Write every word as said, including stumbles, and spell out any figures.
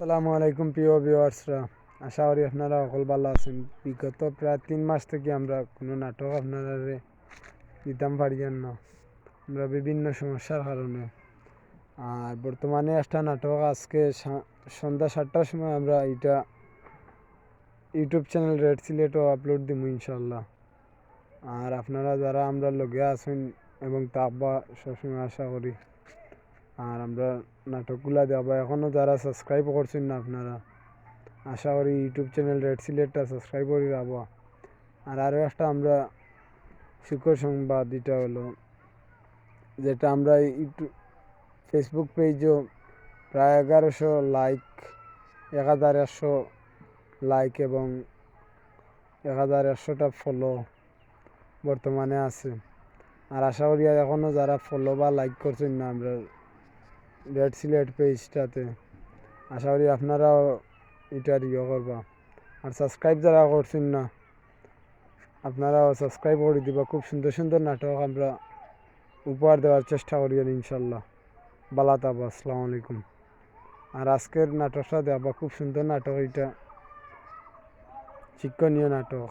আসসালামু আলাইকুম প্রিয় ভিউয়ার্সরা, আশা করি আপনারা সকল ভালা আছইন। বিগত প্রায় তিন মাস থাকি আমরা কুনু নাটক আপনারারে দিতাম পারিয়ার না, আমরা বিভিন্ন সমস্যার কারণে। আর বর্তমানে একটা নাটক আজকে সা-, সন্ধ্যা সাতটার সময় আমরা ইটা YouTube চ্যানেল রেড সিলেটো আপলোড দিমু ইনশাআল্লাহ। আর আপনারা যারা আমরার লগে আছইন এবং থাকবা সবসময় আশা করি, আর আমরার নাটকগুলা দেখবা, এখনো যারা সাবস্ক্রাইব করছইন না আপনারা, আশা করি YouTube চ্যানেল রেড সিলেটটা সাবস্ক্রাইব করি রাখবা। আর আরও একটা আমরা সুখর সংবাদ, ইটা অইলো যেটা আমরা ইউটিউব, Facebook পেজও প্রায় এগারোশো লাইক, এক হাজার একশো লাইক এবং এক হাজার একশোটা ফলো বর্তমানে আছে। আর আশা করি আর এখনো যারা ফলো বা লাইক করছইন না আমরা রেড সিলেট পেজটাতে, আশা করি আপনারাও ইটার ইয়ে করবা। আর সাবস্ক্রাইব যারা করছইন না, আপনারাও সাবস্ক্রাইব করি দিবা। খুব সুন্দর সুন্দর নাটক আমরা উপহার দেওয়ার চেষ্টা করি আর ইনশাল্লাহ। ভালা থাকবা, আসসালামু আলাইকুম। আর আজকের নাটকটা দেখবা, খুব সুন্দর নাটক ইটা, শিক্ষণীয় নাটক।